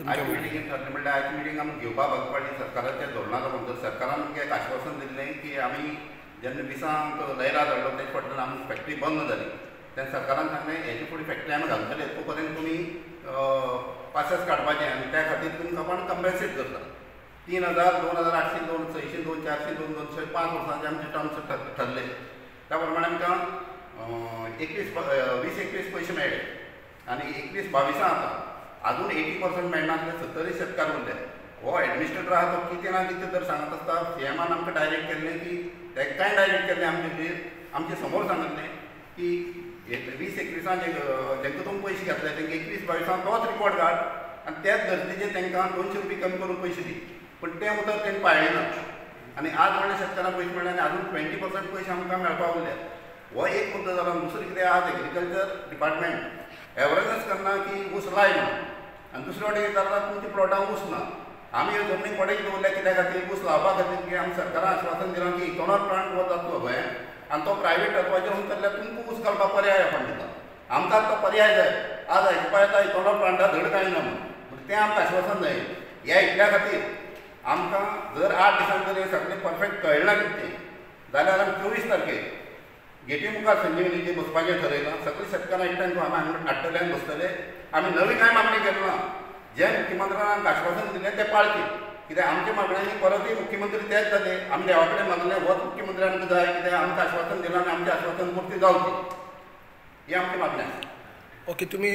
आयज मिटिंगेन ठरलें म्हणल्यार आयज मिटींग आमी घेवपा भाग पडली सरकाराच्या धोरणाक लागून. तर सरकारान आमकां एक आश्वासन दिल्लें की आमी जेन्ना 20 लयरा धाडलो तेजे फाटल्यान आमची फॅक्टरी बंद जाली तेन्ना सरकारान सांगलें हेजे फुडें फॅक्टरी आमी घालतले तो पर्यंत तुमी पासेस काडपाचें आनी त्या खातीर तुमकां आपूण कंपेन्सेट करता. 3000, 2800, 2600, 2400, 2200 5 वर्सांचे आमचे टर्म्स ठरले. त्या प्रमाणे आमकां 20-21 पयशे मेळ्ळे आनी 21-22 आतां आजून 80% मेळनासले, 70 शेतकार उरले. हो एडमिनिस्ट्रेटर आहा तो कितें ना कितें तर सांगत आसता. सीएमान आमकां डायरेक्ट केल्लें की तांकांय डायरेक्ट केल्लें आमचे आमचे समोर सांगिल्लें की 20-21 जेंका तुमी पयशे घेतले तांकां 21-22 तोच रिपोर्ट काड आनी त्याच गरजेचेर तांकां 200 रुपया कमी करून पयशे दी. पूण तें उतर तेणी पाळ्ळें ना आनी आज म्हणल्यार शेतकारांक पयशे मेळ्ळे आनी आजून 20% पयशे आमकां मेळपाक उरले. हो एक मुद्दो जाला. दुसरें कितें आज एग्रीकल्चर डिपार्टमेंट एवरनेस करना की ऊस लाय म्हणून आनी दुसरे वाटेन जाता तुमच्या प्लॉटांक ऊस ना. आमी ह्यो जमनी पडीक दवरल्या कित्या खातीर? ऊस लावपा खातीर. की आमी सरकारान आश्वासन दिलां की इथेनॉल प्लांट हो जातलो गोंयांत आनी तो प्रायवेट तत्वाचेर वचून तुमकां ऊस घालपाक पर्याय आपण दिता. आमकां तो पर्याय जाय. आज आयकुपा येता इथेनॉल प्लांटाक धड कांय ना म्हणून तें आमकां आश्वासन जाय. ह्या इतल्या खातीर आमकां जर 8 दिसांक जर हें सगळें परफेक्ट कळना कितें तें जाल्यार आमी 24 तारखेर गेटी मुखार संजीवनीचेर बसपाचें ठरयलां. सगळीं शेतकारां एकठांय आमी हाडटले आनी बसतले. आमी नवी कांय मागणी केली ना. जे मुख्यमंत्र्यान आमकां आश्वासन दिलें तें पाळचें. कित्याक आमच्या मागण्यांनी परतूय मुख्यमंत्री तेच जाले. आमी देवा कडेन मागलें होच मुख्यमंत्री आमकां जाय कित्याक आमकां आश्वासन दिलां आनी आमचें आश्वासन पुर्ती जावचें ही आमची मागणी आसा. ओके, तुमी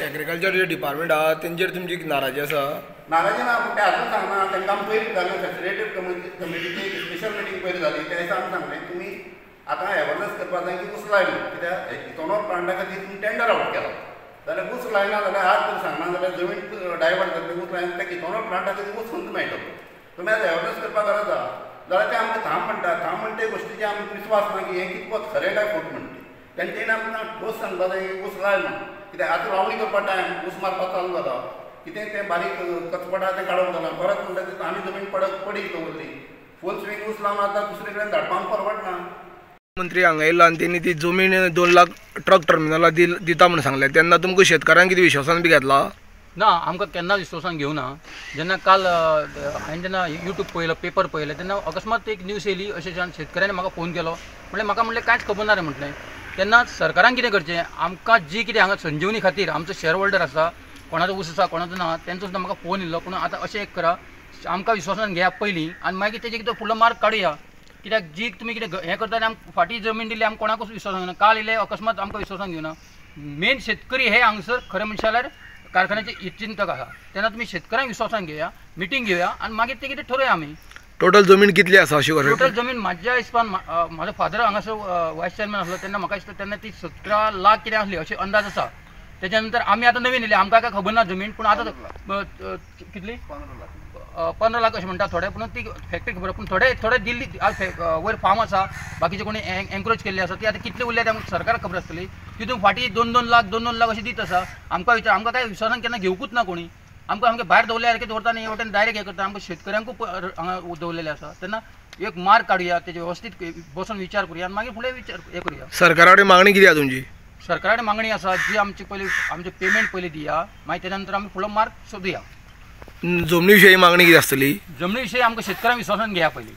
एग्रीकल्चर जे डिपार्टमेंट आहा तेंचेर तुमची नाराजी आसा? नाराजी ना, पूण तें आजून सांगना. तांकां आमी पयलीं जालें फॅसिलिटेड कमिटीची स्पेशल मिटींग पयलीं जाली त्या दिसा आमी सांगलें तुमी आतां एवरनेस करपाक जाय की ऊस लाय म्हणून. कित्याक इथेनॉल प्लांटा खातीर तुमी टेंडर आवट केला जाल्यार ऊस लायना जाल्यार आज तर सांगना जाल्यार जमीन डायवर्ट जातली. ऊस लायना त्या इथेनॉल प्लांटा खातीर ऊस खंय मेळटलो? तुमी आज एवरनेस करपाक गरज आहा. जाल्यार ते आमकां थांब म्हणटा. थांब म्हणटा ते गोश्टीचेर आमकां विस्वास ना की हें कितपत खरें काय फट म्हणटा. तेंच्यानी आमकां ठोस सांगपाक जाय की ऊस लाय म्हणून. कित्याक आतां लावणी करपा टायम ऊस मारपाक चालू जाला, कितें तें बारीक कचपट आहा तें काडप जाला. परत म्हणटा आमी जमीन पडीक दवरली, फूल स्विंग ऊस लावन आतां दुसरे कडेन धाडपाक परवडना. मंत्री हांगा येयलो आनी तेणी ती जमीन 2 लाख ट्रक टर्मिनला दिता म्हणून सांगलें तेन्ना तुमकां शेतकारांक कितें विश्वासान बी घेतला ना? आमकां केन्ना विश्वासान घेवना. जेन्ना काल हांवें जेन्ना यूट्यूब पळयलो, पेपर पळयलें तेन्ना अकस्मात एक न्यूज येयली अशें शेतकऱ्यांनी म्हाका फोन केलो. म्हणलें म्हाका म्हणलें कांयच खबर ना रे म्हटलें. तेन्ना सरकारान कितें करचें, आमकां जी कितें हांगा संजीवनी खातीर आमचो शेअर होल्डर आसा, कोणाचो ऊस आसा कोणाचो ना, तेंचो सुद्दां म्हाका फोन येयल्लो. पूण आतां अशें एक करा, आमकां विश्वासान घेया पयलीं आनी मागीर तेजें कितें फुडलो मार्ग काडुया. कित्याक जी तुमी कितें हें करता आनी आमकां फाटीं जमीन दिली आमकां कोणाकूच विश्वासान घेवना. काल येयले अकस्मात आमकां विश्वासान घेवना. मेन शेतकरी हे हांगसर खरें म्हणशात जाल्यार कारखान्याचे हितचिंतक आसा. तेन्ना तुमी शेतकऱ्यांक विश्वासान घेया, मिटींग घेवया आनी मागीर तें कितें ठरोवया आमी. टोटल जमीन कितली आसा अशी? टोटल जमीन म्हाज्या हिसपान म्हाजो फादर हांगासर वायस चेअरमॅन आसलो तेन्ना म्हाका दिसता तेन्ना ती 17 लाख कितें आसली अशें अंदाज आसा. तेच्या नंतर आमी आतां नवीन येयले, आमकां काय खबर ना जमीन, पूण आतां कितली 15 लाख अशें म्हणटा थोडे, पूण ती फॅक्टरी खबर. पूण थोडे थोडे दिल्ली आज वयर फार्म आसा, बाकीचे कोणी एनक्रोच केल्ले आसा, ती आतां कितले उरल्या ते आमकां सरकाराक खबर आसतली. तितून फाटीं 2-2 लाख 2-2 लाख अशें दीत आसा. आमकां विचार आमकां काय विश्वासान केन्ना घेवकूच ना कोणी. आमकां सामकें भायर दवरल्या सारकें दवरता न्ही, वटेन डायरेक्ट हें करता. आमकां शेतकऱ्यांकूय हांगा दवरलेलें आसा. तेन्ना एक मार्ग काडुया, तेजे वेवस्थीत बसून विचार करुया आनी मागीर फुडें विचार हें करुया. सरकारा कडेन मागणी कितें आसा तुमची? सरकारा कडेन मागणी आसा जी आमची पयलीं आमचें पेमेंट पयलीं दिया, मागीर तेच्या नंतर आमी फुडलो मार्ग सोदुया. जमनी विशयी मागणी कितें आसतली? जमनी विशयी आमकां शेतकऱ्यांक विश्वासान घेया पयलीं,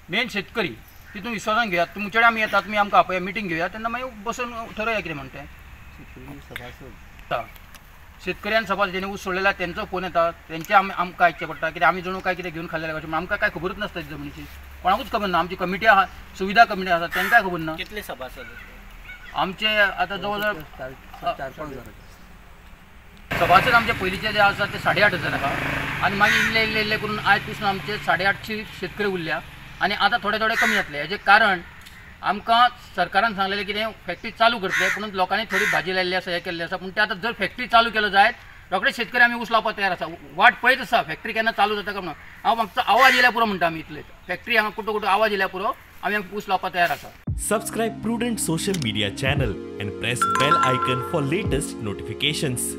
मेन शेतकरी तितून विश्वासान घेया. तुमचे कडेन आमी येता, तुमी आमकां आपया, मिटींग घेवया, तेन्ना मागीर बसून ठरोवया कितें म्हणटा तें. शेतकऱ्यान सभा जेणे ऊस सोडलेला तेंचो फोन येता, तेंचे आमी आमकां आयकचें पडटा. कित्याक आमी जणू काय कितें घेवन खाल्लें अशें आमकां कांय खबरूच नासता जमनीची, कोणाकूच खबर ना. आमची कमिटी आहा, सुविधा कमिटी आसा, तेंकांय खबर ना. कितले सभासद आमचे आतां जवळ जवळ सभासद आमचे पयलींचे जे आसा ते 8,500 आहा आनी मागीर इल्ले इल्ले इल्ले करून आयज पसून आमचे 850 शेतकरी उरल्या आनी आतां थोडे थोडे कमी जातले. हेजें कारण आमकां सरकारान सांगलेलें कितें फॅक्टरी चालू करतले, पूण लोकांनी थोडी भाजी लायिल्ली आसा, हें केल्लें आसा. पूण ते आतां जर फॅक्टरी चालू केलो जायत रोखडे शेतकरी आमी ऊस लावपाक तयार आसा. वाट पळयत आसा फॅक्टरी केन्ना चालू जाता काय म्हणून. हांव म्हाका आवाज येयल्यार पुरो म्हणटा आमी, इतले फॅक्टरी हांगा कुठं कुठं आवाज येयल्यार पुरो आमी ऊस लावपाक तयार आसा. Subscribe Prudent Social Media channel and press bell icon for latest notifications.